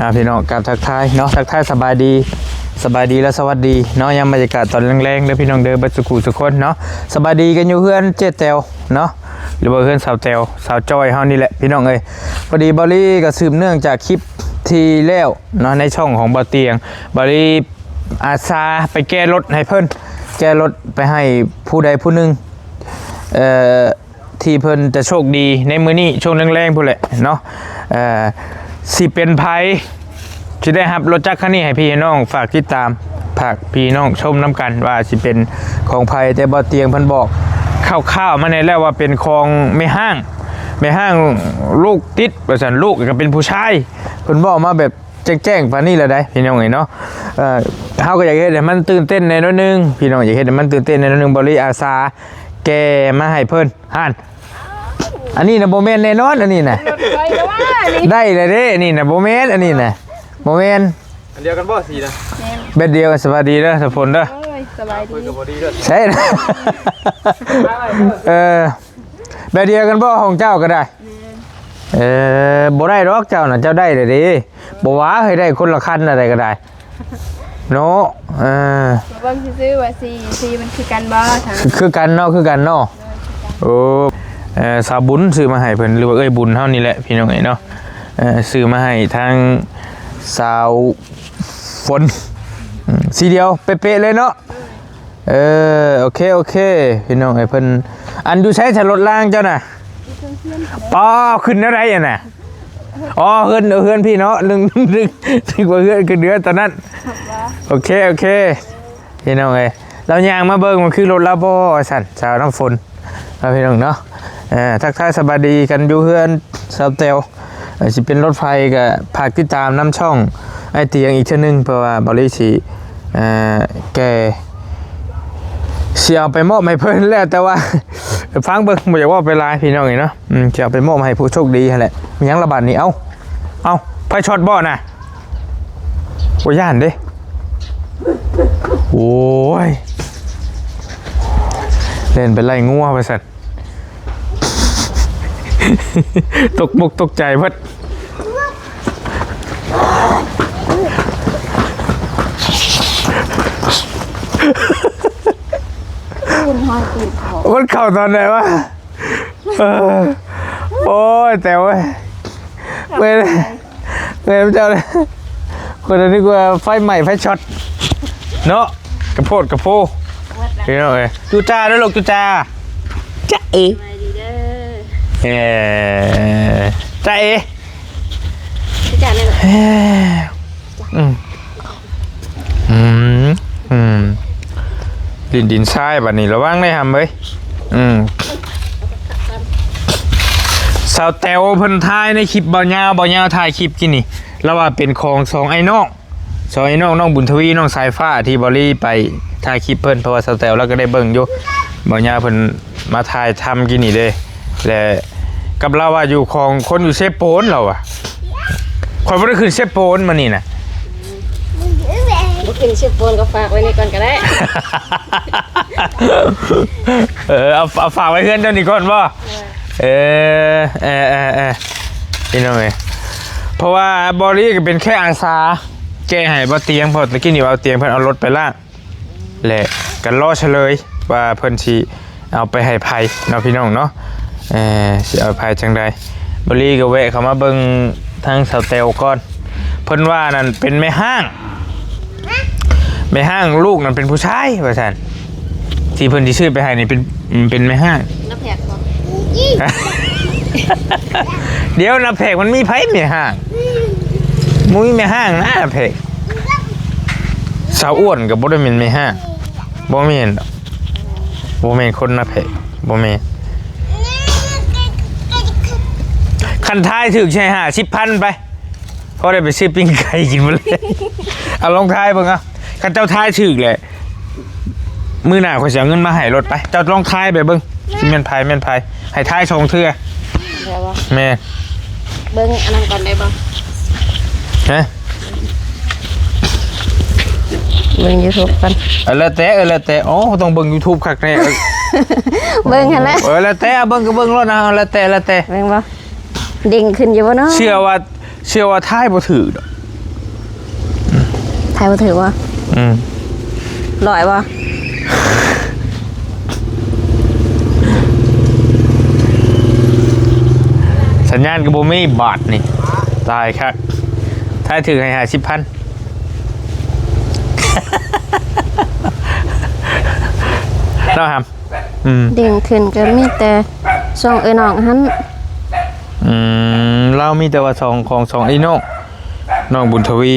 ອ່າ ພີ່ນ້ອງ ກາບທັກທາຍເນາະ ທັກທາຍສະບາຍດີ ສະບາຍດີ ແລະ ສະຫວັດດີເນາະ ຍາມບັນຍາກາດຕອນແລງໆເດີ ພີ່ນ້ອງເດີ ເບິດສູ່ຄູ່ສູ່ຄົນເນາະ. ສະບາຍດີກັນຢູ່ເຮືອນເຈ້ແຕວເນາະ ຫຼືວ່າເຮືອນສາວແຕວ ສາວຈ້ອຍເຮົານີ້ແຫຼະ ພີ່ນ້ອງເອີຍ. ພໍດີເບົາລີກໍສືບເນື່ອງຈາກຄລິບທີ່ແລ້ວເນາະ ໃນຊ່ອງຂອງເບົາຕຽງ ເບົາລີອາສາໄປແກ້ລົດໃຫ້ເພິ່ນ ແກ້ລົດໄປໃຫ້ຜູ້ໃດຜູ້ໜຶ່ງ ເອີ ທີ່ເພິ່ນຈະໂຊກດີໃນມື້ນີ້ ຊ່ວງແລງໆພຸ້ນແຫຼະເນາະ. ເອີ ຊິເປັນໃຜ ຊິໄດ້ຮັບລົດຈັກຄັນນີ້ໃຫ້ພີ່ໃຫ້ນ້ອງ ຝາກຕິດຕາມ ຝາກພີ່ນ້ອງຊົມນຳກັນວ່າຊິເປັນຂອງໃຜ. ແຕ່ເບົາຕຽງເພິ່ນບອກຄ່າວໆມາແດ່ແລ້ວວ່າເປັນຂອງແມ່ຮ້າງ ແມ່ຮ້າງລູກຕິດວ່າຊັ້ນ ລູກກໍເປັນຜູ້ຊາຍ ເພິ່ນເວົ້າມາແບບ ແຈ້ງໆປານນີ້ແລ້ວໃດ໋ ພີ່ນ້ອງເອີຍເນາະ. ເອີ ເຮົາກໍຢາກເຮັດໃຫ້ມັນຕື່ນເຕັ້ນແດ່ໜ້ອຍໜຶ່ງ ພີ່ນ້ອງ ຢາກເຮັດໃຫ້ມັນຕື່ນເຕັ້ນແດ່ໜ້ອຍໜຶ່ງ. ເບົາລີອາສາແກ່ມາໃຫ້ເພິ່ນ ຫັ້ນ ອັນນີ້ນະບໍ່ແມ່ນແນ່ນອນ ອັນນີ້ນະ ໄດ້ແລ້ວເດ້ ອັນນີ້ນະບໍ່ແມ່ນ ອັນນີ້ນະບໍ່ແມ່ນ ອັນດຽວກັນບໍ່ ສີນະ ແມ່ນ ແບບດຽວກັນ. ສະບາຍດີເດີ ສາວຝົນເດີ ໂອ້ຍ ສະບາຍດີ ໃຊ່ນະ ເອີ ແບບດຽວກັນບໍ່ ຂອງເຈົ້າກໍໄດ້ ແມ່ນ ເອີ ບໍ່ໄດ້ດອກເຈົ້ານະ ເຈົ້າໄດ້ແລ້ວເດ້ ບໍ່ວ່າໃຫ້ໄດ້ຄົນລະຄັນ ອັນໃດກໍໄດ້ເນາະ. ເອີ ເບິ່ງຊື່ໆວ່າສີ ສີມັນຄືກັນບໍ່ ຄື ຄືກັນເນາະ ຄືກັນເນາະ. ໂອ້ ເອີ ສາວບຸນຊື້ມາໃຫ້ເພິ່ນ ຫຼືວ່າເອື້ອຍບຸນເຮົານີ້ແຫຼະ ພີ່ນ້ອງເອີຍເນາະ. ເອີ ຊື້ມາໃຫ້ທາງສາວຝົນ ອືມ ສີດຽວເປະໆເລີຍເນາະ. ເອີ ໂອເຄ ໂອເຄ ພີ່ນ້ອງເອີຍ ເພິ່ນ ອັນ ຢູ່ໃສ ສະລົດລາງເຈົ້ານະ? ປ້າ ຂຶ້ນແນວໃດຫັ້ນນະ? ອໍ ເຮືອນ ເຮືອນພີ່ເນາະ ນຶກ ນຶກ ນຶກວ່າເຮືອນ ຂຶ້ນເຮືອນຕອນນັ້ນ. ໂອເຄ ໂອເຄ ພີ່ນ້ອງເອີຍ ລາວຍ່າງມາເບິ່ງ ມັນຄືລົດລາວບໍ່ ວ່າຊັ້ນ ສາວນ້ຳຝົນ ເນາະ ພີ່ນ້ອງເນາະ. ເອີ ທັກທາຍສະບາຍດີກັນຢູ່ເຮືອນສາວແຕວ ເອີ ຊິເປັນລົດໃຜກໍຝາກຕິດຕາມນຳຊ່ອງອ້າຍຕຽງອີກເທື່ອໜຶ່ງ ເພາະວ່າເບົາລີຊິ ເອີ ແກ່ ຊິເອົາໄປມອບໃຫ້ເພິ່ນແລ້ວ ແຕ່ວ່າ ຟັງເບິ່ງ ບໍ່ຢາກເວົ້າໄປຫຼາຍ ພີ່ນ້ອງເອີຍເນາະ. ອືມ ຊິເອົາໄປມອບໃຫ້ຜູ້ໂຊກດີຫັ້ນແຫຼະ. ມີຫຍັງລະບາດນີ້ ເອົ້າ ເອົ້າ ໄຟຊັອດບໍ່ນະ? ໂອ້ ຢ້ານເດ້ ໂອ້ຍ ແລ່ນໄປໄລ່ງົວວ່າຊັ້ນ. ຕົກມົກຕົກໃຈເບິດ ມັນເຂົ້າຕອນໃດວະ? ເອີ ໂອ້ຍ ແຕ່ເວີ້ຍ ເມື່ອຍ ເມື່ອຍເຈົ້າເລີຍ ຂ້ອຍນຶກວ່າໄຟໄໝ້ໄຟຊັອດເນາະ ກະໂພດກະໂພ ພີ່ນ້ອງເອີຍ. ຈຸຈ້າເດີລູກ ຈຸຈ້າ ຈ໊ະເອ ສະບາຍດີເດີ ເອີ ຈ໊ະເອ ຄືກັນນີ້ແຫຼະ ເອີ ອືມ ອືມ ອືມ ດິນ ດິນຊາຍ ບັດນີ້ລະວັງໄດ້ຫຳເອີຍ. ອືມ ສາວແຕວເພິ່ນຖ່າຍໃນຄລິບບ່າວຍາວ ບ່າວຍາວຖ່າຍຄລິບກີ້ນີ້ ລາວວ່າເປັນຂອງສອງອ້າຍນ້ອງ ສອງອ້າຍນ້ອງ ນ້ອງບຸນທະວີ ນ້ອງສາຍຟ້າ ທີ່ບ່າວລີໄປຖ່າຍຄລິບເພິ່ນ ເພາະວ່າສາວແຕວລາວກໍໄດ້ເບິ່ງຢູ່ ບ່າວຍາວເພິ່ນມາຖ່າຍທຳກີ້ນີ້ເດ້ ແລະ ກັບລາວວ່າຢູ່ຂອງຄົນຢູ່ເຊໂປນ ລາວວ່າ ຂ້ອຍບໍ່ໄດ້ຂຶ້ນເຊໂປນມານີ້ນະ ບໍ່ຂຶ້ນເຊໂປນກໍຝາກໄວ້ນີ້ກ່ອນກໍໄດ້ ເອີ ເອົາ ເອົາຝາກໄວ້ເຮືອນເຈົ້ານີ້ກ່ອນບໍ່? ເອີ ເອີ ເອີ ເອີ ພີ່ນ້ອງເອີຍ ເພາະວ່າບ່າວລີກໍເປັນແຄ່ອາສາແກ່ໃຫ້ບ່າວຕຽງ ເພາະຕະກີ້ນີ້ບ່າວຕຽງເພິ່ນເອົາລົດໄປລ້າງ ແລະ ກໍລໍສະເຫຼີຍວ່າເພິ່ນຊິເອົາໄປໃຫ້ໃຜເນາະ ພີ່ນ້ອງເນາະ ເອີ ຊິເອົາໃຜຈັ່ງໃດ. ບ່າວລີກໍແວະເຂົ້າມາເບິ່ງທາງສາວແຕວກ່ອນ ເພິ່ນວ່ານັ້ນເປັນແມ່ຮ້າງ ແມ່ຮ້າງ ລູກນັ້ນເປັນຜູ້ຊາຍວ່າຊັ້ນ ທີ່ເພິ່ນຊິຊື້ໄປໃຫ້ນີ້ເປັນ ເປັນແມ່ຮ້າງ ນາແພັກບໍ່? ດຽວ ນາແພັກມັນມີໃຜແມ່ຮ້າງ? ບໍ່ມີແມ່ຮ້າງນາແພັກ ສາວອ້ວນກໍບໍ່ໄດ້ແມ່ນແມ່ຮ້າງ ບໍ່ແມ່ນດອກ ບໍ່ແມ່ນຄົນນາແພັກ ບໍ່ແມ່ນ. ຄັນທາຍຖືກໃຫ້ຫ້າສິບພັນໄປ ພໍໄດ້ໄປຊື້ປີ້ງໄກ່ກິນມື້ແລງ ເອົາລອງທາຍເບິ່ງ ເອົາ ຄັນເຈົ້າທາຍຖືກແຫຼະ ມື້ໜ້າຂ້ອຍຊິເອົາເງິນມາໃຫ້ໂລດ ໄປ ເຈົ້າລອງທາຍໄປເບິ່ງ ຊິແມ່ນໃຜ ແມ່ນໃຜ ໃຫ້ທາຍສອງເທື່ອ ແມ່ນ ເບິ່ງອັນນັ້ນກ່ອນໄດ້ບໍ່? ຮະ? ເບິ່ງຢູທູບກ່ອນ ເອີ ແລ້ວແຕ່ ເອີ ແລ້ວແຕ່ ໂອ້ ຕ້ອງເບິ່ງຢູທູບຄັກແນ່ ເບິ່ງຫັ້ນແຫຼະ ເອີ ແລ້ວແຕ່ ເບິ່ງກໍເບິ່ງໂລດນະ ແລ້ວແຕ່ ແລ້ວແຕ່ ເບິ່ງບໍ່? ເດ້ງຂຶ້ນຢູ່ບໍ່ເນາະ? ເຊື່ອວ່າ ເຊື່ອວ່າທາຍບໍ່ຖືກດອກ ຖ່າຍບໍ່ຖືກບໍ່? ອືມ ຮ້ອຍບໍ່? ສັນຍານກໍບໍ່ມີບາດນີ້ ຕາຍຄັກ ຖ່າຍຖືກໃຫ້ຫ້າສິບພັນ ເນາະຫຳ. ອືມ ເດັ່ງຂຶ້ນກໍມີແຕ່ຊ່ອງເອື້ອຍນ້ອງຫັ້ນ. ອືມ ລາວມີແຕ່ວ່າຊ່ອງຂອງ ຊ່ອງອີ່ນ້ອງ ນ້ອງບຸນທະວີ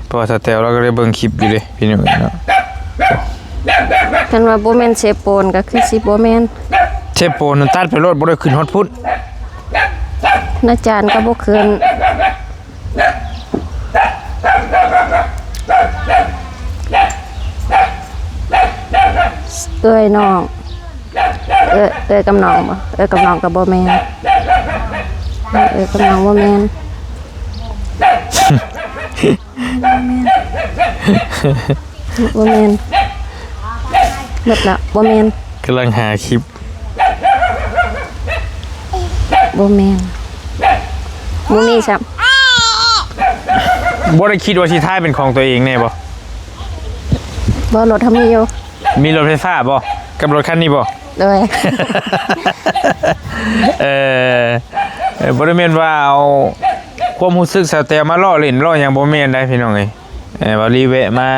ເພາະວ່າສາວແຕວລາວກໍໄດ້ເບິ່ງຄລິບຢູ່ເດ້ພີ່ນ້ອງເນາະ. ຄັນວ່າບໍ່ແມ່ນເຊໂປນກໍຄືຊິບໍ່ແມ່ນ ເຊໂປນນັ້ນຕັດໄປໂລດ ບໍ່ໄດ້ຂຶ້ນຮອດພຸ້ນ ນາຈານກໍບໍ່ຂຶ້ນ. ເອື້ອຍນ້ອງ ເອື້ອຍ ເອື້ອຍກັບນ້ອງບໍ່? ເອື້ອຍກັບນ້ອງກໍບໍ່ແມ່ນ ເອື້ອຍກັບນ້ອງບໍ່ແມ່ນ ບໍ່ແມ່ນ ໝົດລະ ບໍ່ແມ່ນ ກຳລັງຫາຄລິບ. ບໍ່ແມ່ນ ບໍ່ມີຊ້ຳ. ບໍ່ໄດ້ຄິດວ່າຊິຖ່າຍເປັນຂອງຕົວເອງແດ່ບໍ່? ບໍ່ ລົດເຮົາມີຢູ່. ມີລົດໄຟຟ້າບໍ່ ກັບລົດຄັນນີ້ບໍ່? ໂດຍ ເອີ ເອີ ບໍ່ໄດ້ແມ່ນວ່າເອົາຄວາມຮູ້ສຶກສາວແຕວມາລໍ້ຫຼິ້ນລໍ້ຫຍັງ ບໍ່ແມ່ນໃດພີ່ນ້ອງເອີຍ. ເອີ ບ່າວລີແວະມາ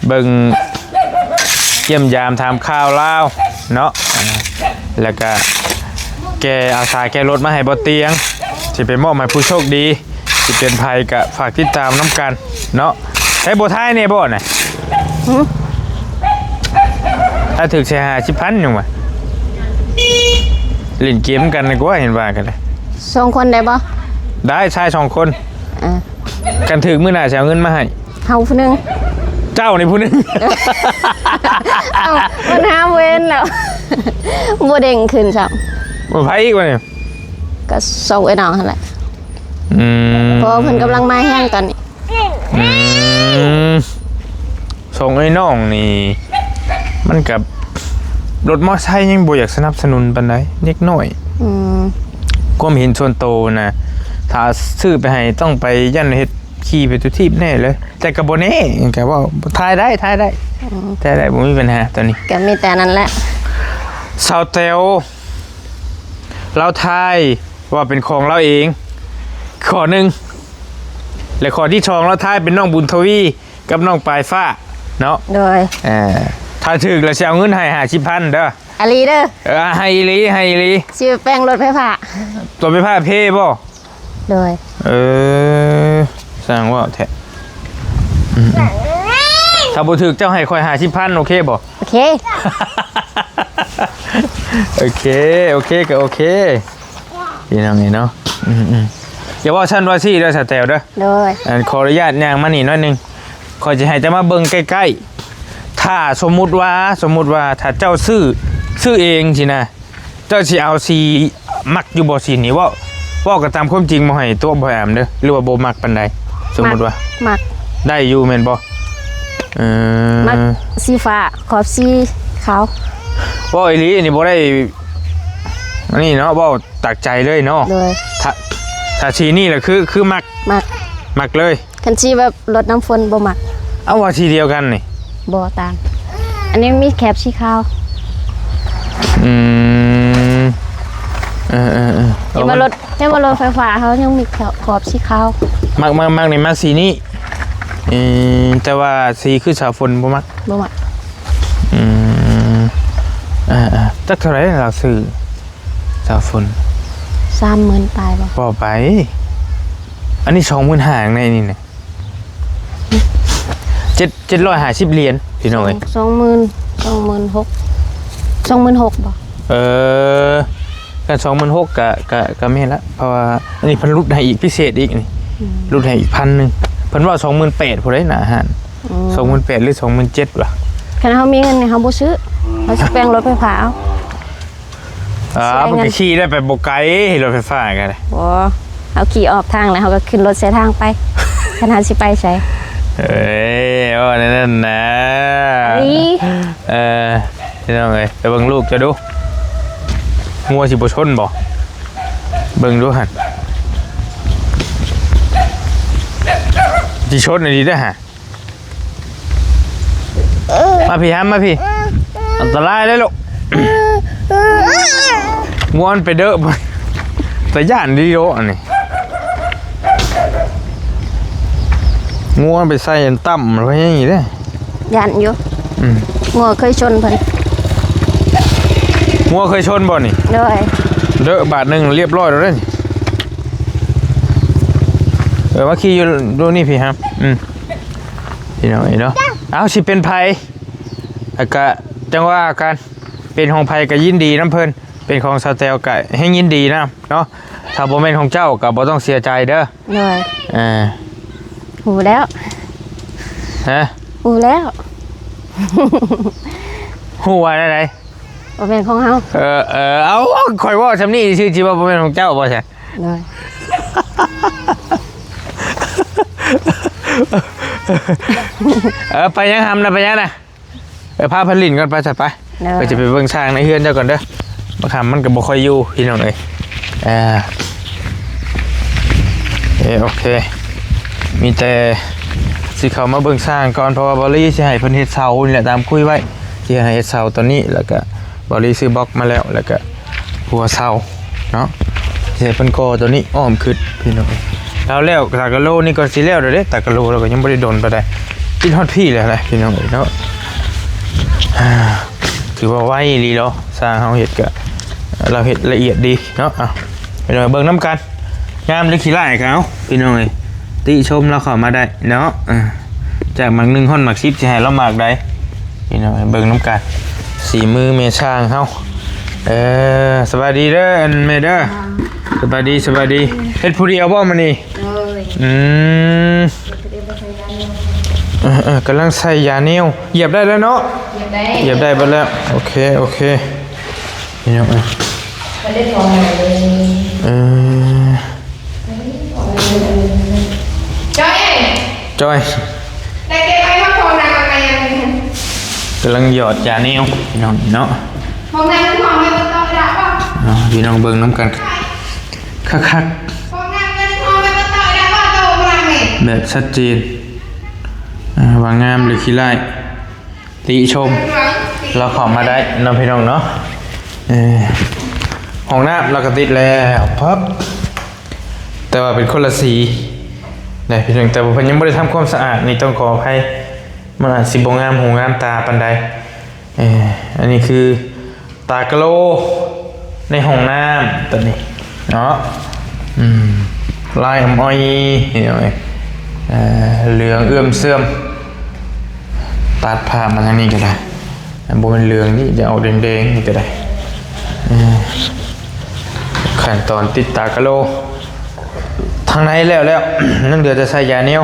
ເບິ່ງ ຢ້ຽມຢາມຖາມຂ່າວລາວເນາະ ແລ້ວກະແກ່ ເອົາສາຍແກ່ລົດມາໃຫ້ບ່າວຕຽງ ຊິໄປມອບໃຫ້ຜູ້ໂຊກດີ ຊິເປັນໃຜກະຝາກຕິດຕາມນຳກັນເນາະ. ໃຊ້ບໍ່ຖ່າຍແດ່ບໍ່ນະ? ຫື? ຖ້າຖືກໃສ່ຫ້າສິບພັນ ຍັງວ່າ ຫຼິ້ນເກມນຳກັນດີກວ່າ ເຫັນວ່າກັນເດ້. ສອງຄົນໄດ້ບໍ່? ໄດ້ ຊາຍສອງຄົນ. ອ່າ ຄັນຖືກມື້ໜ້າຊິເອົາເງິນມາໃຫ້. ເຮົາຜູ້ໜຶ່ງ ເຈົ້ານີ້ຜູ້ໜຶ່ງ. ເອົ້າ ມັນຫາເວັນແລ້ວ ບໍ່ເດັ່ງຂຶ້ນຊ້ຳ. ບໍ່ ໃຜອີກວະນີ້? ກໍສອງເອື້ອຍນ້ອງຫັ້ນແຫຼະ. ອືມ ເພາະວ່າເພິ່ນກຳລັງມາແຮງຕອນນີ້. ອືມ ສອງເອື້ອຍນ້ອງນີ້ ມັນກໍ ລົດມໍໄຊຍັງບໍ່ຢາກສະໜັບສະໜູນປານໃດ ເດັກນ້ອຍ. ອືມ ຄວາມເຫັນສ່ວນໂຕນະ ຖ້າຊື້ໄປໃຫ້ຕ້ອງໄປ ຢ້ານເຮັດຂີ່ໄປທຸກທີບແນ່ເລີຍ ແຕ່ກໍບໍ່ແນ່ ກໍເວົ້າ ຖ່າຍໄດ້ ຖ່າຍໄດ້. ອືມ ຖ່າຍໄດ້ ບໍ່ມີບັນຫາຕອນນີ້ ກໍມີແຕ່ນັ້ນແຫຼະ. ສາວແຕວລາວຖ່າຍວ່າເປັນຂອງລາວເອງ ຂໍ້ໜຶ່ງ ແລະ ຂໍ້ທີສອງ ລາວຖ່າຍເປັນນ້ອງບຸນທະວີ ກັບນ້ອງປາຍຟ້າເນາະ. ໂດຍ ເອີ ຖ້າຖືກແລ້ວຊິເອົາເງິນໃຫ້ຫ້າສິບພັນເດີ. ອີ່ຫຼີເດີ. ເອີ ໃຫ້ອີ່ຫຼີ ໃຫ້ອີ່ຫຼີ. ຊິໄປແປງລົດໄຟຟ້າ. ລົດໄຟຟ້າເພບໍ່? ໂດຍ. ເອີ ຊ່າງເວົ້າແທ້. ອືມໆ ຖ້າບໍ່ຖືກເຈົ້າໃຫ້ຂ້ອຍຫ້າສິບພັນ ໂອເຄບໍ່? ໂອເຄ ໂອເຄ ໂອເຄ ກໍໂອເຄ ພີ່ນ້ອງເອີຍເນາະ. ອືມໆ ຢ່າເວົ້າຊັ້ນວ່າຊີ້ເດີ ສາວແຕວເດີ. ໂດຍ. ອັນ ຂໍອະນຸຍາດຍ່າງມານີ້ໜ້ອຍໜຶ່ງ ຂ້ອຍຈະໃຫ້ເຈົ້າມາເບິ່ງໃກ້ໆ. ຖ້າສົມມຸດວ່າ ສົມມຸດວ່າ ຖ້າເຈົ້າຊື້ ຊື້ເອງຊີ້ນະ ເຈົ້າຊິເອົາສີມັກຢູ່ບໍ່ ສີນີ້? ເວົ້າ ເວົ້າກັນຕາມຄວາມຈິງ ບໍ່ໃຫ້ຕົວະບໍ່ໃຫ້ອຳເດີ ຫຼືວ່າບໍ່ມັກປານໃດ? ສົມມຸດວ່າ ມັກ ມັກ ໄດ້ຢູ່ແມ່ນບໍ່? ເອີ ມັກສີຟ້າ ຂອບສີຂາວ. ເວົ້າອີ່ຫຼີ ອັນນີ້ບໍ່ໄດ້ ອັນນີ້ເນາະ ເວົ້າ ຕາກໃຈເລີຍເນາະ. ໂດຍ. ຖ້າ ຖ້າສີນີ້ລະຄື ຄືມັກ ມັກ ມັກເລີຍ. ຄັນສີແບບລົດນ້ຳຝົນບໍ່ມັກ. ເອົາ ວ່າສີດຽວກັນນີ້? ບໍ່ ຕ່າງ. ອັນນີ້ມີແຄບສີຂາວ. ອືມ ເອີໆໆ ເຫັນວ່າລົດ ເຫັນວ່າລົດໄຟຟ້າເຮົາຍັງມີຂອບສີຂາວ. ມັກ ມັກ ມັກນີ້ ມັກສີນີ້. ເອີ ແຕ່ວ່າສີຄືສາຝົນບໍ່ມັກ. ບໍ່ມັກ. ອືມ ເອີໆ ຈັກເທົ່າໃດລາວຊື້? ສາຝົນ ສາມໝື່ນປາຍບໍ່? ບໍ່ໄປ ອັນນີ້ສອງໝື່ນຫ້າ ໃນນີ້ນະ ເຈັດ ເຈັດຮ້ອຍຫ້າສິບຫຼຽນ ພີ່ນ້ອງເອີຍ. ສອງໝື່ນ ສອງໝື່ນຫົກ ສອງໝື່ນຫົກບໍ່? ເອີ ຄັນສອງໝື່ນຫົກ ກະ ກະ ກະແມ່ນລະ ເພາະວ່າອັນນີ້ເພິ່ນຫຼຸດໃຫ້ອີກ ພິເສດອີກນີ້. ອືມ ຫຼຸດໃຫ້ອີກພັນໜຶ່ງ. ເພິ່ນເວົ້າສອງໝື່ນແປດ ຜູ້ໃດໜ້າຮ້ານ. ອືມ ສອງໝື່ນແປດ ຫຼື ສອງໝື່ນເຈັດ ຫວາ? ຄັນເຮົາມີເງິນນີ້ ເຮົາບໍ່ຊື້ ເຮົາຊິແປງລົດໄຟຟ້າເອົາ. ອ່າ ມັນກໍຂີ່ໄດ້ໄປບໍ່ໄກ ລົດໄຟຟ້າກໍໄດ້ ບໍ່ ເຮົາຂີ່ອອກທາງແລ້ວ ເຮົາກໍຂຶ້ນລົດໃສ່ທາງໄປ ຄັນເຮົາຊິໄປໃສ. ເອີຍ ເວົ້າແນວນັ້ນນະ. ອີ ເອີ ພີ່ນ້ອງເອີຍ ໄປເບິ່ງລູກເຈົ້າດູ ງົວຊິບໍ່ຊົນບໍ່? ເບິ່ງດູຫັ້ນ ຊິຊົນອີ່ຫຼີເດີຫາ. ມາພີ້ ຫາມາພີ້ ອັນຕະລາຍເດ້ລູກ. ງວນໄປເດີ ຕາຢ້ານດີໂດອັນນີ້ ງວນໄປໃສ່ອັນຕ່ຳແລ້ວຍັງນີ້ເດ້. ຢ້ານຢູ່ ອືມ ງົວເຄີຍຊົນເພິ່ນ ງົວເຄີຍຊົນບໍ່ນີ້? ໂດຍ ເດີ ບາດໜຶ່ງລຽບຮ້ອຍແລ້ວເດ້. ເອີ ມາຂີ່ຢູ່ ຢູ່ນີ້ພີ້ຫາ ອືມ ພີ່ນ້ອງເອີຍເນາະ. ເອົ້າ ຊິເປັນໃຜ ແລ້ວກະຈັ່ງວ່າກັນ ເປັນຂອງໃຜກະຍິນດີນຳເພິ່ນ ເປັນຂອງສາວແຕວກະແຮງຍິນດີນຳເນາະ. ຖ້າບໍ່ແມ່ນຂອງເຈົ້າກະບໍ່ຕ້ອງເສຍໃຈເດີ. ໂດຍ ເອີ ຮູ້ແລ້ວ ຮະ ຮູ້ແລ້ວ ຮູ້ວ່າແນວໃດ? ບໍ່ແມ່ນຂອງເຮົາ ເອີ ເອີ ເອົ້າ ຂ້ອຍເວົ້າຊ່ຳນີ້ຊື່ ຊິວ່າບໍ່ແມ່ນຂອງເຈົ້າບໍ່ຊະ? ໂດຍ ເອີ ໄປຍັງຫຳນະ ໄປຍັງນະ? ເອີ ພາເພິ່ນຫຼິ້ນກ່ອນ ໄປຊະ ໄປ ໂດຍ ຂ້ອຍຊິໄປເບິ່ງຊ່າງໃນເຮືອນເຈົ້າກ່ອນເດີ. ບັກຫຳມັນກໍບໍ່ຄ່ອຍຢູ່ ພີ່ນ້ອງເອີຍ. ເອີ ເອີ ໂອເຄ ມີແຕ່ຊິເຂົ້າມາເບິ່ງຊ່າງກ່ອນ ເພາະວ່າບາວລີຊິໃຫ້ເພິ່ນເຮັດເສົານີ້ແຫຼະ ຕາມຄຸຍໄວ້ ຊິໃຫ້ເຮັດເສົາຕອນນີ້ ແລ້ວກະບາວລີຊື້ບລັອກມາແລ້ວ ແລ້ວກະ ຫົວເສົາເນາະ ເຮັດເພິ່ນກໍ່ຕົວນີ້ອ້ອມຂຶ້ນ ພີ່ນ້ອງເອີຍ. ລາວແລ້ວຕາກະໂລນີ້ກໍຊິແລ້ວແລ້ວເດ້ ຕາກະໂລລາວກໍຍັງບໍ່ໄດ້ດົນປານໃດ ຄິດຮອດພີ້ແລ້ວແຫຼະ ພີ່ນ້ອງເອີຍເນາະ. ອ່າ ຖືວ່າໄວອີ່ຫຼີເນາະ ຊ່າງເຮົາເຮັດກະ ລາວເຮັດລະອຽດດີເນາະ. ເອົາ ໄປເບິ່ງນຳກັນ ງາມຫຼືຂີ້ຮ້າຍກໍເອົາ ພີ່ນ້ອງເອີຍ ຕິຊົມລາວເຂົ້າມາໄດ້ເນາະ. ອ່າ ຈາກໝາກໜຶ່ງຮອດໝາກສິບ ຊິໃຫ້ລາວໝາກໃດ ພີ່ນ້ອງເອີຍ ເບິ່ງນຳກັນ ສີມືແມ່ຊ່າງເຮົາ. ເອີ ສະບາຍດີເດີ ອັນແມ່ເດີ ສະບາຍດີ ສະບາຍດີ. ເຮັດຜູ້ດຽວບໍ່ມື້ນີ້? ໂດຍ ອືມ ເຮັດຜູ້ດຽວ ບໍ່ໃສ່ຢາແນວ ເອີ ເອີ ກຳລັງໃສ່ຢາແນວ ຢຽບໄດ້ແລ້ວເນາະ ຢຽບໄດ້ ຢຽບໄດ້ເບິດແລ້ວ. ໂອເຄ ໂອເຄ ພີ່ນ້ອງເອີຍ ບໍ່ໄດ້ຖອນໃຫ້ເລີຍ ເອີ ຈອຍ ຈອຍ ໄດ້ເກັບໄວ້ ມາຂອງນາງມາຍັງ ກຳລັງຫຍອດຢາແນວ ພີ່ນ້ອງເນາະ. ຂອງນາງຂອງແມ່ບໍ່ຕ້ອງໄດ້ດອກ ເອົາ ພີ່ນ້ອງເບິ່ງນຳກັນຄັກໆ ຂອງນາງເງິນຂອງແມ່ບໍ່ຕ້ອງໄດ້ດອກ ໂຕມາແມ່ ແບບຊັດເຈນ ອ່າ ວ່າງາມຫຼືຂີ້ຮ້າຍ ຕິຊົມລາວເຂົ້າມາໄດ້ເນາະ ພີ່ນ້ອງເນາະ. ເອີ ຫ້ອງນ້ຳລາວກໍຕິດແລ້ວ ພັບ ແຕ່ວ່າເປັນຄົນລະສີໄດ໋ ພີ່ນ້ອງ ແຕ່ວ່າເພິ່ນຍັງບໍ່ໄດ້ທຳຄວາມສະອາດ ນີ້ຕ້ອງຂໍອະໄພ ມັນອາດຊິບໍ່ງາມຫູງາມຕາປານໃດ. ເອີ ອັນນີ້ຄືຕາກະໂລໃນຫ້ອງນ້ຳຕົວນີ້ເນາະ ອືມ ລາຍອຳອອຍ ເອີ ເຫຼືອງເອື້ອມເຊື່ອມ ຕັດພາບມາທາງນີ້ກໍໄດ້ ບໍ່ແມ່ນເຫຼືອງນີ້ ຈະອອກແດງໆນີ້ກໍໄດ້. ເອີ ຂັ້ນຕອນຕິດຕາກະໂລ ທາງໃນແລ້ວແລ້ວ ຍັງເຫຼືອແຕ່ໃສ່ຢາແນວ.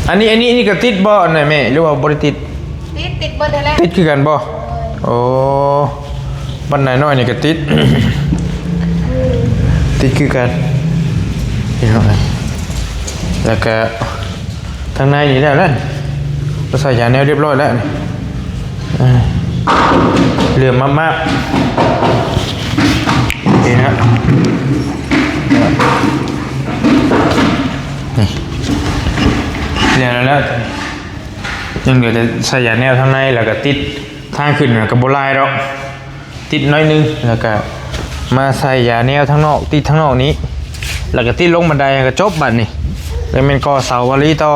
ອັນນີ້ ອັນນີ້ ອັນນີ້ກໍຕິດບໍ່ ອັນນັ້ນແມ່ ຫຼືວ່າບໍ່ໄດ້ຕິດ? ຕິດ ຕິດເບິດຫັ້ນແຫຼະ ຕິດຄືກັນບໍ່? ໂອ້ ບັນໄດນ້ອຍນີ້ກໍຕິດ ຕິດຄືກັນ ພີ່ນ້ອງເອີຍ. ແລ້ວກໍ ທາງໃນນີ້ແລ້ວນັ້ນ ກໍໃສ່ຢາແນວຮຽບຮ້ອຍແລ້ວນີ້ ເອີ ເຫຼືອມາກໆ ນີ້ນະ ນີ້ ແລ້ວ ແລ້ວ ຍັງເຫຼືອແຕ່ໃສ່ຢາແນວທາງໃນ ແລ້ວກໍຕິດທາງຂຶ້ນ ກໍບໍ່ຫຼາຍດອກ. ຕິດໜ້ອຍໜຶ່ງ ແລ້ວກະມາໃສ່ຢາແນວທາງນອກ ຕິດທາງນອກນີ້ ແລ້ວກະຕິດລົງບັນໄດ ກະຈົບບາດນີ້ ແລ້ວແມ່ນກໍ່ເສົາວາລີຕໍ່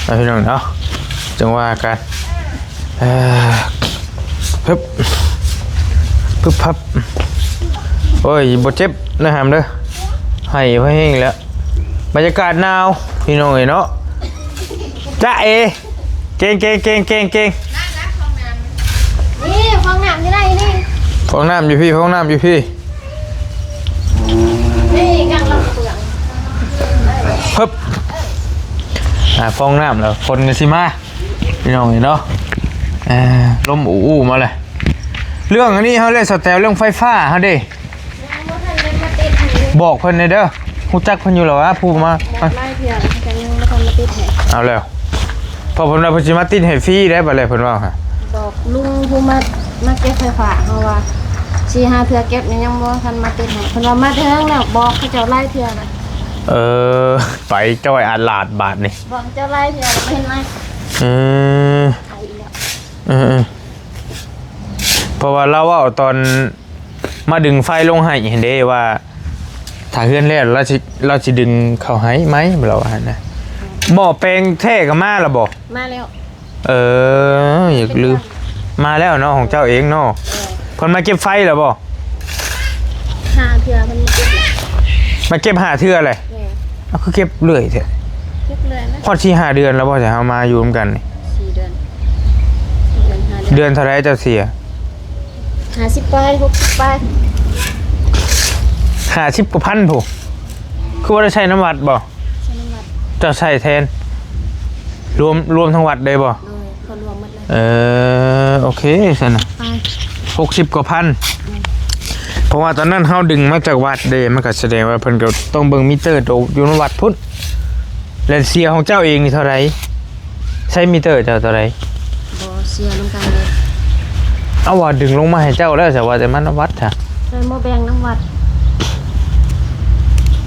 ເອົາ ພີ່ນ້ອງເນາະ ຈັ່ງວ່າກັນ. ເອີ ປຶບ ປຶບ ພັບ ໂອ້ຍ ບໍ່ເຈັບເດີຫຳເດີ ໄຫ້ພໍແຮງແລ້ວ. ບັນຍາກາດໜາວ ພີ່ນ້ອງເອີຍເນາະ ຈ໊ະເອ ເກັ່ງໆໆໆໆ. ນີ້ຟອງນ້ຳຢູ່ໃນນີ້ ຟອງນ້ຳຢູ່ພີ້ ຟອງນ້ຳຢູ່ພີ້ ນີ້ກາງລຳເປືອງ ຮຶບ ອ່າ ຟອງນ້ຳແລ້ວ ຝົນກໍຊິມາ ພີ່ນ້ອງເອີຍເນາະ. ເອີ ລົມອູໆມາແລ້ວ ເລື່ອງອັນນີ້ເຮົາແລ້ວ ສະແຕວ ເລື່ອງໄຟຟ້າເຮົາເດ້ ຍັງບໍ່ທັນໄດ້ມາຕິດໃຫ້ ບອກເພິ່ນແດ່ເດີ ຮູ້ຈັກເພິ່ນຢູ່ແລ້ວວ່າຜູ້ມາ ຫຼາຍເທື່ອແຕ່ຍັງບໍ່ທັນມາຕິດໃຫ້. ເອົາແລ້ວ ເພາະເພິ່ນວ່າເພິ່ນຊິມາຕິດໃຫ້ຟຣີໄດ໋ ບາດແລ້ວເພິ່ນເວົ້າຫະ ບອກລຸງຜູ້ມາ ມາເກັບໄຟຟ້າເຮົາວ່າ ສີ່ຫ້າເທື່ອເກັບນີ້ຍັງບໍ່ທັນມາຕິດໃຫ້ ເພິ່ນວ່າມາເຖິງແລ້ວ ບອກເຂົາເຈົ້າຫຼາຍເທື່ອແລ້ວ. ເອີ ໄປຈ້ອຍອາດຫຼາດບາດນີ້ ບອກເຈົ້າຫຼາຍເທື່ອແລ້ວ ບໍ່ເຫັນມາ. ເອີ ໄປອີກແລ້ວ ເອີໆ ເພາະວ່າລາວເວົ້າຕອນມາດຶງໄຟລົງໃຫ້ຫັ້ນເດ້ ວ່າຖ້າເຮືອນແລ້ວລາວຊິ ລາວຊິດຶງເຂົ້າໃຫ້ໃໝ່ ລາວວ່າຫັ້ນນະ. ໝໍ້ແປງແທ້ກໍມາແລ້ວບໍ່? ມາແລ້ວ. ເອີ ຢາກລືມ ມາແລ້ວເນາະ ຂອງເຈົ້າເອງເນາະ. ເອີ ເພິ່ນມາເກັບໄຟແລ້ວບໍ່? ຫ້າເທື່ອເພິ່ນມາເກັບແລ້ວ ມາເກັບຫ້າເທື່ອແລ້ວ. ແມ່ນ. ເອົາ ຄືເກັບເລື້ອຍແທ້? ເກັບເລື້ອຍນະ. ຮອດສີ່ຫ້າເດືອນແລ້ວບໍ່ ທີ່ເຮົາມາຢູ່ນຳກັນນີ້? ສີ່ເດືອນ ສີ່ເດືອນ ຫ້າເດືອນ. ເດືອນເທົ່າໃດເຈົ້າເສຍ? ຫ້າສິບປາຍ ຫົກສິບປາຍ. ຫ້າສິບກວ່າພັນພຸ້ນ. ຄືບໍ່ໄດ້ໃຊ້ນຳວັດບໍ່? ໃຊ້ນຳວັດ. ເຈົ້າໃຊ້ແທນ ລວມ ລວມທັງວັດເລີຍບໍ່? ໂດຍ ເຂົາລວມໝົດເລີຍ. ເອີ ໂອເຄຊັ້ນນະ ໄປ ຫົກສິບກວ່າພັນ. ອືມ ເພາະວ່າຕອນນັ້ນເຮົາດຶງມາຈາກວັດເດ້ ມັນກໍສະແດງວ່າເພິ່ນກໍຕ້ອງເບິ່ງມີເຕີໂຕຢູ່ນຳວັດພຸ້ນ. ແລະເສຍຂອງເຈົ້າເອງນີ້ເທົ່າໃດ? ໃຊ້ມີເຕີເຈົ້າເທົ່າໃດ? ບໍ່ ເສຍນຳກັນເລີຍ. ເອົາ ວ່າດຶງລົງມາໃຫ້ເຈົ້າແລ້ວ ສະວ່າແຕ່ມານຳວັດຫະ? ໃສ່ໝໍ້ແປງນຳວັດ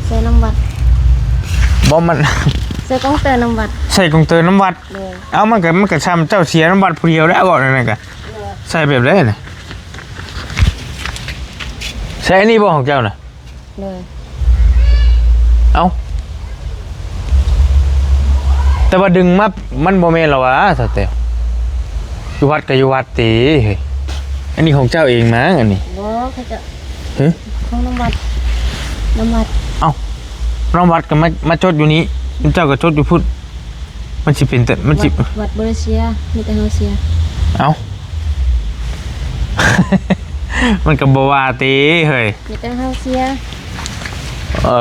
ໃສ່ນຳວັດ. ບໍ່ ມັນ ໃສ່ກົງເຕີນຳວັດ. ໃສ່ກົງເຕີນຳວັດ. ໂດຍ. ເອົາ ມັນກໍ ມັນກໍຊ່ຳເຈົ້າເສຍນຳວັດຜູ້ດຽວແລ້ວ ເວົ້າແນວນັ້ນກະ. ໂດຍ. ໃສ່ແບບໃດນະ? ໃສ່ອັນນີ້ບໍ່ຂອງເຈົ້ານະ? ໂດຍ. ເອົ້າ ແຕ່ວ່າດຶງມາ ມັນບໍ່ແມ່ນແລ້ວຫວາ ສາວແຕວ? ຢູ່ວັດກໍຢູ່ວັດຕິເຮີ້ຍ. ອັນນີ້ຂອງເຈົ້າເອງນະ ອັນນີ້. ບໍ່ ເຂົາເຈົ້າ ຮະ? ຂອງນຳວັດ ນຳວັດ. ເອົ້າ ນຳວັດກໍມາ ມາຈົດຢູ່ນີ້ ເຈົ້າກໍຈົດຢູ່ພຸ້ນ. ມັນຊິເປັນແຕ່ ມັນຊິ ວັດ ວັດບໍ່ໄດ້ເສຍ ມີແຕ່ເຮົາເສຍ. ເອົ້າ ມັນກໍບໍ່ວ່າຕິເຮີ້ຍ. ມີແຕ່ເຮົາເສຍ. ເອີ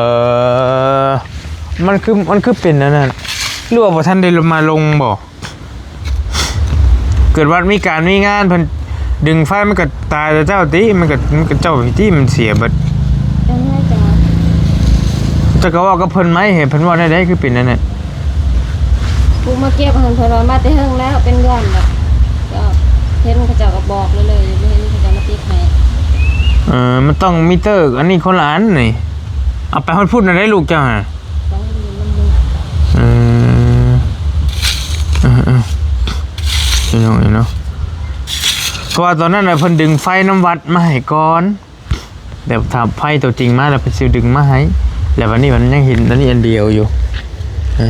ມັນຄື ມັນຄືເປັນອັນນັ້ນ ຫຼືວ່າບໍ່ທັນໄດ້ມາລົງບໍ່? ເກີດວ່າມີການມີງານ ເພິ່ນດຶງໄຟ ມັນກໍຕາຍແຕ່ເຈົ້າຕິ ມັນກໍ ມັນກໍເຈົ້າຜິດຕິ ມັນເສຍເບິດ. ເຈົ້ານາຍເຈົ້າ ເຈົ້າກໍເວົ້າກັບເພິ່ນໄໝ ໃຫ້ເພິ່ນເວົ້າແນວໃດ ຄືເປັນແນວນັ້ນ? ຜູ້ມາເກັບຫັ້ນເພິ່ນວ່າມາແຕ່ເຫິງແລ້ວ ເປັນເດືອນແລ້ວ ກໍເຫັນເຂົາເຈົ້າກໍບອກເລີຍໆ ບໍ່ເຫັນເຂົາເຈົ້າມາຕິດໃຫ້. ເອີ ມັນຕ້ອງມີເຕີ ອັນນີ້ຄົນລະອັນນີ້. ເອົາໄປຮອດພຸ້ນນະໄດ໋ ລູກເຈົ້າຫັ້ນ. ເອີ ເອີໆ ພີ່ນ້ອງເອີຍເນາະ ເພາະວ່າຕອນນັ້ນນະ ເພິ່ນດຶງໄຟນຳວັດມາໃຫ້ກ່ອນ ແບບຖ້າໄຟຕົວຈິງມາແລ້ວ ເພິ່ນຊິດຶງມາໃຫ້ ແລ້ວບັດນີ້ມັນຍັງເຫັນອັນນີ້ອັນດຽວຢູ່. ເອີ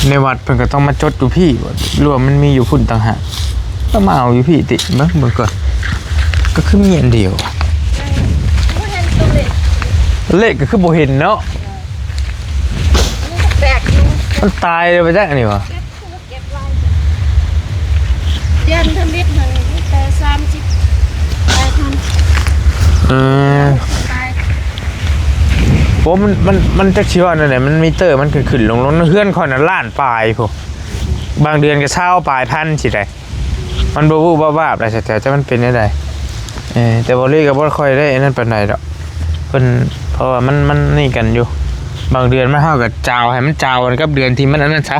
ໃນວັດເພິ່ນກໍຕ້ອງມາຈົດຢູ່ພີ້ບໍ ຫຼືວ່າມັນມີຢູ່ພຸ້ນຕ່າງຫາກ? ຕ້ອງມາເອົາຢູ່ພີ້ຕິ ເບິ່ງ ເບິ່ງກ່ອນ ກໍຄືມີອັນດຽວ. ບໍ່ເຫັນຕົວເລກ ເລກກໍຄືບໍ່ເຫັນເນາະ. ແປກຢູ່ ມັນຕາຍແລ້ວໄປຈັກອັນນີ້ຫວາ? ເກັບ ເກັບໄວ້ ເດືອນທຳອິດຫັ້ນມີແຕ່ສາມສິບປາຍພັນ. ເອີ ໂອ້ ມັນ ມັນ ມັນຈັກຊິວ່າແນວໃດ ມັນມີເຕີ ມັນຂຶ້ນໆລົງໆ ເຮືອນຂ້ອຍນະລ້ານປາຍພຸ້ນ ບາງເດືອນກໍຊາວປາຍພັນຊິໄດ້. ມັນບໍ່ວືບວາບວາບແຫຼະ ແຕ່ຈະມັນເປັນແນວໃດ. ເອີ ແຕ່ບໍ່ລີກໍບໍ່ຄ່ອຍໄດ້ອັນນັ້ນປານໃດດອກ ເພິ່ນ ເພາະວ່າມັນ ມັນນີ້ກັນຢູ່ ບາງເດືອນມາເຮົາກໍຈາວໃຫ້ມັນຈາວກັນກັບເດືອນທີ່ມັນອັນນັ້ນຊະ.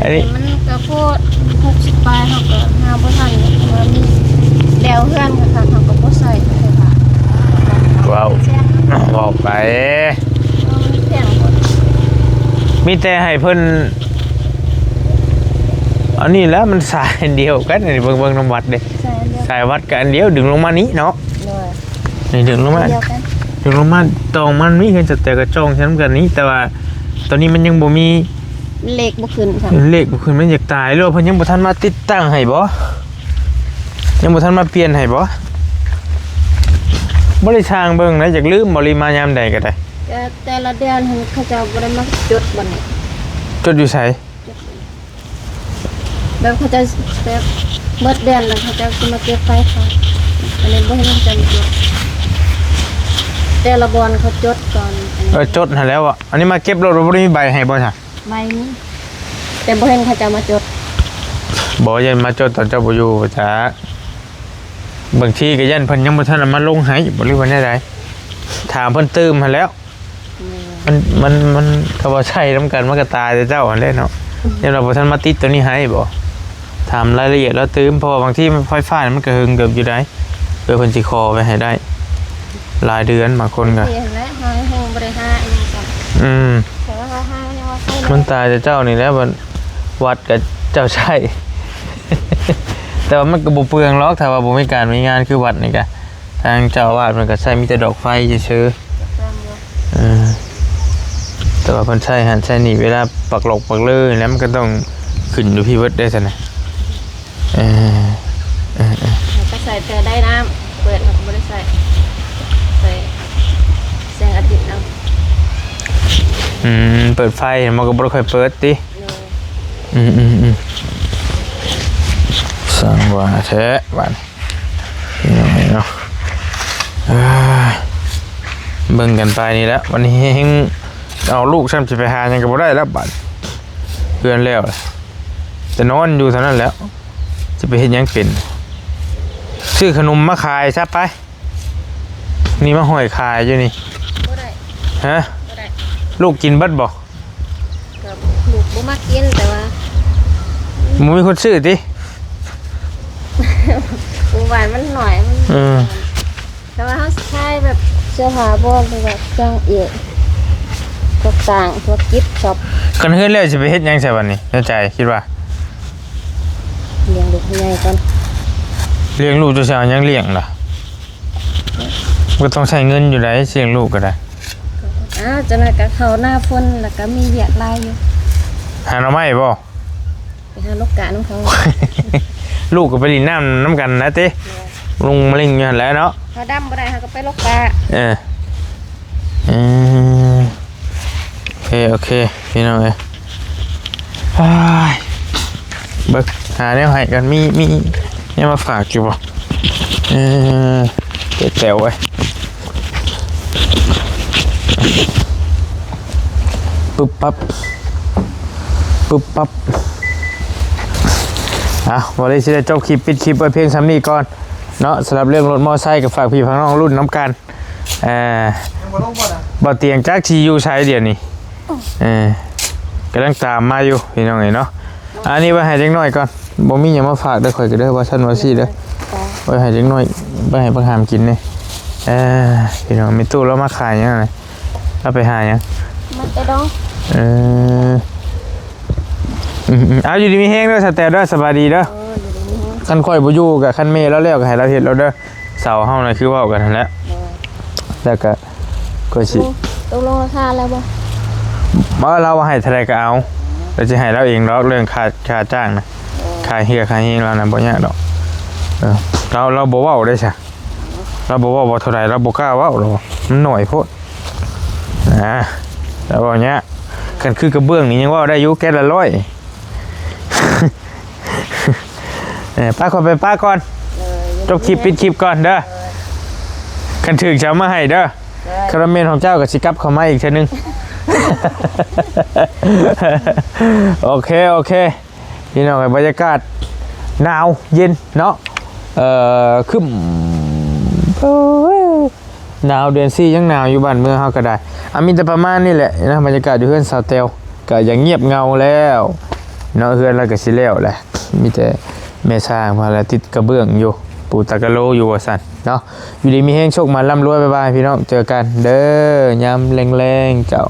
ອັນນີ້ມັນກໍໂພດ ຫົກສິບປາຍ ເຮົາກໍຫາບໍ່ທັນ ວ່າມີແລ້ວເຮືອນຄັກໆ ເຮົາກໍບໍ່ໃສ່ເລີຍວ່າ ເວົ້າ ເວົ້າໄປ ເອີ ມັນແພງໂພດ ມີແຕ່ໃຫ້ເພິ່ນ ອັນນີ້ແຫຼະ ມັນສາຍອັນດຽວກັນ ອັນນີ້ເບິ່ງ ເບິ່ງນຳວັດເດ້ ສາຍອັນດຽວ ສາຍວັດກໍອັນດຽວ ດຶງລົງມານີ້ເນາະ. ໂດຍ ນີ້ດຶງລົງມາ ອັນດຽວກັນ ດຶງລົງມາ ຕອງມັນມີເຮືອນສະແຕກະຈ່ອງນຳກັນນີ້ ແຕ່ວ່າຕອນນີ້ມັນຍັງບໍ່ມີເລກບໍ່ຂຶ້ນຊ້ຳ ເລກບໍ່ຂຶ້ນ ມັນຢາກຕາຍ ຫຼືວ່າເພິ່ນຍັງບໍ່ທັນມາຕິດຕັ້ງໃຫ້ບໍ? ຍັງບໍ່ທັນມາປ່ຽນໃຫ້ບໍ? ບໍ່ໄດ້ຊ່າງເບິ່ງນະ ຢາກລືມບໍ ຫຼືມາຍາມໃດກໍໄດ້. ແຕ່ ແຕ່ລະເດືອນຫັ້ນເຂົາເຈົ້າບໍ່ໄດ້ມາຈົດບ່ອນນີ້ ຈົດຢູ່ໃສ? ແບບເຂົາເຈົ້າ ແບບໝົດເດືອນແລ້ວເຂົາເຈົ້າຊິມາເກັບໄຟເຂົາ ອັນນີ້ບໍ່ເຫັນເຂົາເຈົ້າມາຈົດ ແຕ່ລະບ່ອນເຂົາຈົດກ່ອນ. ເອີ ຈົດຫັ້ນແຫຼະ ອັນນີ້ມາເກັບໂລດ ບໍ່ໄດ້ມີໃບໃຫ້ບໍ່ຊະ? ໃບມີ ແຕ່ບໍ່ເຫັນເຂົາເຈົ້າມາຈົດ. ບໍ່ ຢ້ານມາຈົດຕອນເຈົ້າບໍ່ຢູ່ພຸ້ນຊະ ບາງທີກໍຢ້ານເພິ່ນຍັງບໍ່ທັນເອົາມາລົງໃຫ້ບໍ ຫຼືວ່າແນວໃດ ຖາມເພິ່ນຕື່ມຫັ້ນແຫຼ້ວ. ແມ່ນ ມັນ ມັນ ມັນ ຖ້າວ່າໃຊ້ນຳກັນມັນກໍຕາຍແຕ່ເຈົ້າຫັ້ນແຫຼະເນາະ. ອືມ ຢ້ານວ່າບໍ່ທັນມາຕິດຕົວນີ້ໃຫ້ບໍ? ຖາມລາຍລະອຽດລາວຕື່ມ ເພາະວ່າບາງທີໄຟຟ້າມັນກໍເຫິງເຕີບຢູ່ໃດ໋ ເພື່ອເພິ່ນຊິຂໍໄວ້ໃຫ້ໄດ້ຫຼາຍເດືອນ ບາງຄົນກໍ ເຫັນແລ້ວ ເຮົາຍັງບໍ່ໄດ້ຫາອີ່ຫຍັງຊ້ຳ. ອືມ ແຕ່ວ່າເຮົາຫາຍັງວ່າ ມັນຕາຍແຕ່ເຈົ້ານີ້ແຫຼະ ວັດ ວັດກໍເຈົ້າໃຊ້ ແຕ່ວ່າມັນກໍບໍ່ເປືອງຫຼອກ ຖ້າວ່າບໍ່ມີການມີງານຄືວັດນີ້ກະ ທາງເຈົ້າອາວາດເພິ່ນກໍໃຊ້ມີແຕ່ດອກໄຟຊື່ໆ ເອີ ແຕ່ວ່າເພິ່ນໃຊ້ຫັ້ນໃຊ້ນີ້ ເວລາປັກຫຼອກປັກເລີນີ້ແຫຼະ ມັນກໍຕ້ອງຂຶ້ນຢູ່ພີ້ເບິດເດ້ຊັ້ນນະ. ເອີ ເອີ ເອີ ເຮົາກໍໃສ່ແຕ່ໄດ້ນ້ຳ ເປີດເຮົາກໍບໍ່ໄດ້ໃສ່ ໃສ່ແສງອາທິດເອົາ. ອືມ ເປີດໄຟມັນກໍບໍ່ໄດ້ຄ່ອຍເປີດຕິ? ໂດຍ. ອືມໆໆ ຊ່າງວ່າແທ້ບາດນີ້ ພີ່ນ້ອງເອີຍເນາະ. ເອີ ເບິ່ງກັນໄປນີ້ແຫຼະ ວັນນີ້ແຮງເອົາລູກຊ້ຳ ຊິໄປຫາຫຍັງກໍບໍ່ໄດ້ແລ້ວບາດ ເຮືອນແລ້ວ ຈະນອນຢູ່ເທົ່ານັ້ນແຫຼະ ຈະໄປເຮັດຫຍັງເປັນ. ຊື້ຂະໜົມມາຂາຍຊະໄປ ນີ້ມາຫ້ອຍຂາຍຢູ່ນີ້. ບໍ່ໄດ້. ຮະ? ບໍ່ໄດ້. ລູກກິນເບິດບໍ່? ກໍລູກບໍ່ມັກກິນ ແຕ່ວ່າ ບໍ່ມີຄົນຊື້ຕິ? ໝູ່ບ້ານມັນໜ້ອຍ ມັນ ເອີ ແຕ່ວ່າເຮົາຊິຂາຍແບບເສື້ອຜ້າບໍ່ ຫຼືວ່າເຄື່ອງເອກ ພວກຕ່າງ ພວກກິບຊັອບ. ຄັນເຮືອນແລ້ວຊິໄປເຮັດຫຍັງໃສ່ບັດນີ້ ໃນໃຈຄິດວ່າ? ລ້ຽງລູກໃຫ້ໃຫຍ່ກ່ອນ. ລ້ຽງລູກ ເຈົ້າຊິເອົາຫຍັງລ້ຽງລະ? ກໍຕ້ອງໃຊ້ເງິນຢູ່ໃດ໋ ລ້ຽງລູກກໍໄດ້. ອ້າວ ຈັກໜ້ອຍກໍເຂົ້າໜ້າຝົນ ແລ້ວກໍມີວຽກຫຼາຍຢູ່. ຫາໜໍ່ໄມ້ບໍ່? ໄປຫາລົກກະນຳເຂົາ. ລູກກໍໄປຫຼິ້ນນ້ຳນຳກັນນະຕິ? ແມ່ນ. ລຸງມາຫຼິ້ນຢູ່ຫັ້ນແຫຼະເນາະ. ເຮົາດຳບໍ່ໄດ້ ເຮົາກໍໄປລົກກະ. ເອີ ເອີ ໂອເຄ ໂອເຄ ພີ່ນ້ອງເອີຍ. ອ້າຍ ເບິ່ງ ຫາແນວໃຫ້ກັນ ມີ ມີແນວມາຝາກຢູ່ບໍ່? ເອີ ແຕວເອີຍ ປຶບປັບ ປຶບປັບ. ອ່ະ ວັນນີ້ຊິໄດ້ຈົບຄລິບ ປິດຄລິບໄວ້ພຽງສ່ຳນີ້ກ່ອນເນາະ. ສຳລັບເລື່ອງລົດມໍໄຊ ກໍຝາກພີ່ຝາກນ້ອງລຸ້ນນຳກັນ. ອ່າ ຍັງບໍ່ລົງບໍ່ນະ? ບໍ່ຕຽງຈັກຊິຢູ່ໃສດຽວນີ້. ເອີ ກຳລັງຕາມມາຢູ່ພີ່ນ້ອງເອີຍເນາະ. ອັນນີ້ໄວ້ໃຫ້ເດັກນ້ອຍກ່ອນ ບໍ່ມີຫຍັງມາຝາກເດີ ຂ້ອຍກໍເດີ ວ່າຊັ້ນວ່າຊີ້ເດີ. ໄວ້ໃຫ້ເດັກນ້ອຍ ໄວ້ໃຫ້ບັກຫາມກິນນີ້. ເອີ ພີ່ນ້ອງ ແມ່ຕູ້ລາວມາຂາຍຫຍັງນະ? ລາວໄປຫາຫຍັງ? ມາແຕ່ດອງ. ເອີ ອືມໆ ເອົາ ຢູ່ດີມີແຮງເດີ ສະແຕວເດີ ສະບາຍດີເດີ. ເອີ ຢູ່ດີມີແຮງ. ຄັນຂ້ອຍບໍ່ຢູ່ກໍ ຄັນແມ່ລາວແລ້ວກໍໃຫ້ລາວເຮັດລາວເດີ. ເສົາເຮົານະ ຄືເວົ້າກັນຫັ້ນແຫຼະ. ໂດຍ. ແລ້ວກໍ ກໍຊິ ຕົກລົງລາຄາແລ້ວບໍ່? ບໍ່ ລາວວ່າໃຫ້ເທົ່າໃດກໍເອົາ. ລາວຊິໃຫ້ລາວເອງດອກ ເລື່ອງຄ່າ ຄ່າຈ້າງນະ. ໂດຍ. ຄ່າເຫື່ອຄ່າແຮງລາວນະ ບໍ່ຍາກດອກ. ເອີ ລາວ ລາວບໍ່ເວົ້າເດ້ຊະ. ລາວບໍ່ເວົ້າວ່າເທົ່າໃດ ລາວບໍ່ກ້າເວົ້າດອກ ມັນໜ້ອຍໂພດນະ. ລາວເວົ້າຍາກ. ຄັນຄືກະເບື້ອງນີ້ຍັງເວົ້າໄດ້ຢູ່ ແກັດລະຮ້ອຍ. ເອີ ໄປ ຂ້ອຍໄປປະກ່ອນ. ເອີ ຈົບຄລິບ ປິດຄລິບກ່ອນເດີ. ເອີ ຄັນຖືກຈະເອົາມາໃຫ້ເດີ. ເອີ ຄັນວ່າແມ່ນຂອງເຈົ້າກໍຊິກັບເຂົ້າມາອີກເທື່ອໜຶ່ງ. ໂອເຄ ໂອເຄ ພີ່ນ້ອງເອີຍ ບັນຍາກາດໜາວເຢັນເນາະ. ເອີ ຄຶ້ມ ໂອ້ຍ ໜາວ ເດືອນສີ່ຍັງໜາວຢູ່ ບ້ານເມືອງເຮົາກໍໄດ້. ອ່ະ ມີແຕ່ປະມານນີ້ແຫຼະນະ ບັນຍາກາດຢູ່ເຮືອນສາວແຕ້ວ ກໍຢ່າງງຽບເຫງົາແລ້ວເນາະ. ເຮືອນລາວກໍຊິແລ້ວແຫຼະ ມີແຕ່ແມ່ຊ່າງພາລະຕິດກະເບື້ອງຢູ່ ປູຕາກະໂລຢູ່ວ່າຊັ້ນເນາະ. ຢູ່ດີມີແຮງ ໂຊກໝານ ລ່ຳລວຍ ບາຍບາຍ ພີ່ນ້ອງ ເຈີກັນເດີ ຍາມແລງໆ ເຈົ້າ.